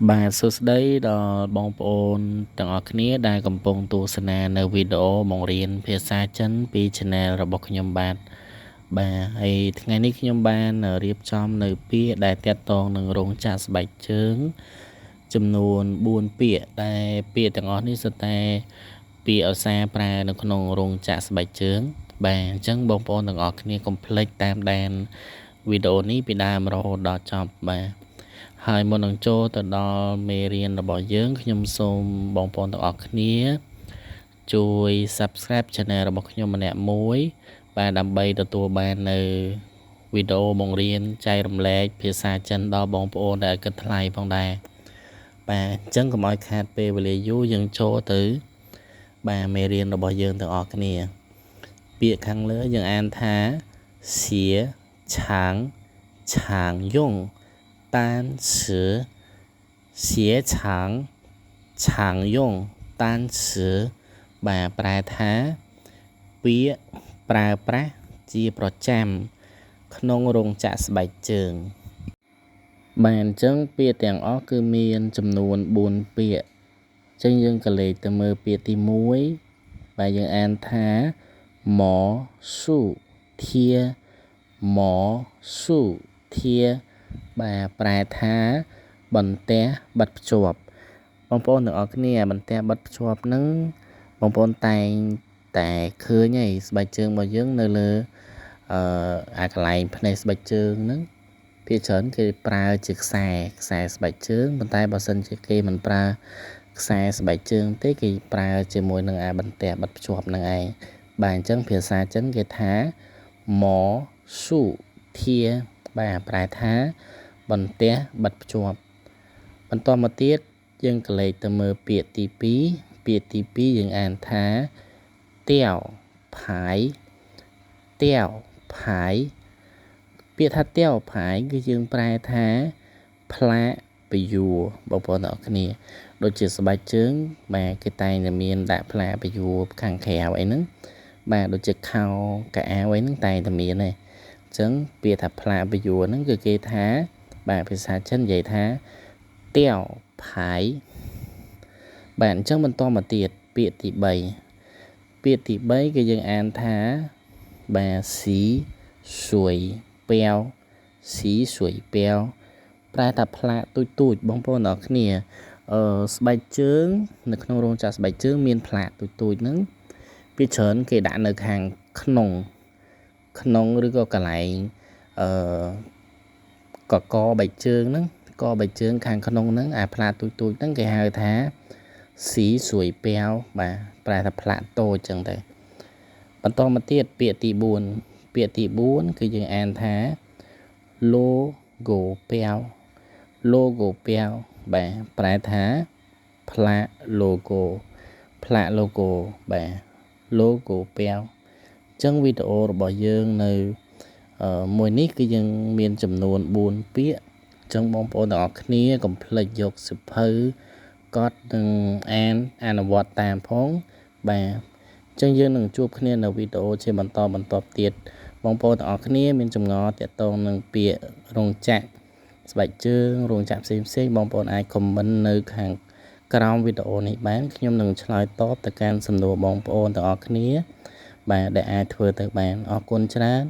បាទសួស្តីដល់បងប្អូនទាំងអស់គ្នាដែលកំពុងទស្សនានៅវីដេអូបង្រៀនភាសាចិនពី Channel របស់ខ្ញុំបាទបាទហើយថ្ងៃនេះខ្ញុំបានរៀបចំនៅពាក្យដែលទាក់ទងនឹងរោងចក្រស្បែកជើងចំនួន4ពាក្យដែលពាក្យទាំងអស់នេះសុទ្ធតែពាក្យឧស្សាហ៍ប្រើនៅក្នុងរោងចក្រស្បែកជើងបាទអញ្ចឹងបងប្អូនទាំងអស់គ្នាកុំភ្លេចតាមដានវីដេអូនេះពីដើមរហូតដល់ចប់បាទហើយមុននឹងចូលទៅដល់មេរៀនរបស់យើងខ្ញុំសូមបងប្អូនទាំងអស់គ្នាជួយ Subscribe Channel របស់ខ្ញុំម្នាក់មួយបាទដើម្បីទទួលបាននៅវីដេអូបង្រៀនចែករំលែកភាសាចិនដល់បងប្អូនដែលគិតថ្លៃផងដែរបាទអញ្ចឹងកុំឲ្យខាតពេលវេលាយូរយើងចូលទៅបាទមេរៀនរបស់យើងទាំងអស់គ្នាពាក្យខាងលើយើងអានថាសៀឆាងឆាងយង单词斜长常用单词បាទប្រែថាពាក្យប្រើប្រាស់ជាប្រចាំក្នុងរោងចក្រស្បែកជើងបាទអញ្ចឹងពាក្យទាំងអស់គឺមានចំនួន4ពាក្យអញ្ចឹងយើងក៏លេខទៅមើលពាក្យទី1បាទយើងអានថាម៉ស៊ូធាម៉ស៊ូធាបាទប្រែថាបន្ទះបិទភ្ជាប់បងប្អូនទាំងអស់គ្នាបន្ទះបិទភ្ជាប់ហ្នឹងបងប្អូនតែងតែឃើញហើយស្បែកជើងរបស់យើងនៅលើអាកន្លែងភ្នែកស្បែកជើងហ្នឹងភាគច្រើនគេប្រើជាខ្សែស្បែកជើងប៉ុន្តែបើសិនជាគេមិនប្រើខ្សែស្បែកជើងទេគេប្រើជាមួយនឹងអាបន្ទះបិទភ្ជាប់ហ្នឹងឯងបាទអញ្ចឹងភាសាចិនគេថាម៉ស៊ូធាបាទប្រែថាបន្ទះបិទភ្ជាប់បន្តមកទៀតយើងក៏លេខទៅមើលពាក្យទី2ពាក្យទី2យើងអានថាទៀវផាយទៀវផាយពាក្យថាទៀវផាយគឺយើងប្រែថាផ្លាកពយួរបងប្អូនទាំងអស់គ្នាដូចជាស្បែកជើងបាទគេតែងតែមានដាក់ផ្លាកពយួរខាងក្រៅអីហ្នឹងបាទដូចជាខោកៅអៅអីហ្នឹងតែងតែមានដែរអញ្ចឹងពាក្យថាផ្លាកពយួរហ្នឹងគឺគេថាបាទភាសាចិននិយាយថាទៀវផាយបាទអញ្ចឹងបន្តមកទៀតពាក្យទី3ពាក្យទី3គឺយើងអានថាបាទស៊ីស៊ុយពាវស៊ីស៊ុយពាវប្រែថាផ្លាកទូចទូចបងប្អូនទាំងអស់គ្នាស្បែកជើងនៅក្នុងរោងចក្រស្បែកជើងមានផ្លាកទូចទូចហ្នឹងពីច្រើនគេដាក់នៅខាងក្នុងក្នុងឬក៏កន្លែងកកបែកជើងហ្នឹងកបែកជើងខាងក្នុងហ្នឹងអាផ្លាកទូចទូចហ្នឹងគេហៅថាស៊ីស្រួយពាវបាទប្រែថាផ្លាកតូចចឹងទៅបន្តមកទៀតពាក្យទី4ពាក្យទី4គឺយើងអានថា logo ពាវ logo ពាវបាទប្រែថាផ្លាក logo ផ្លាក logo បាទ logo ពាវអញ្ចឹងវីដេអូរបស់យើងនៅមួយនេះគឺយើងមានចំនួន4ពាក្យអញ្ចឹងបងប្អូនទាំងអស់គ្នាកុំភ្លេចយកសៀវភៅកត់និងអានអនុវត្តតាមផងបាទអញ្ចឹងយើងនឹងជួបគ្នានៅវីដេអូជាបន្តបន្ទាប់ទៀតបងប្អូនទាំងអស់គ្នាមានចម្ងល់ទាក់ទងនឹងពាក្យរោងចក្រស្បែកជើងរោងចក្រផ្សេងៗបងប្អូនអាច comment នៅខាងក្រោមវីដេអូនេះបានខ្ញុំនឹងឆ្លើយតបទៅកាន់សំណួរបងប្អូនទាំងអស់គ្នាបាទដែលអាចធ្វើទៅបានអរគុណច្រើន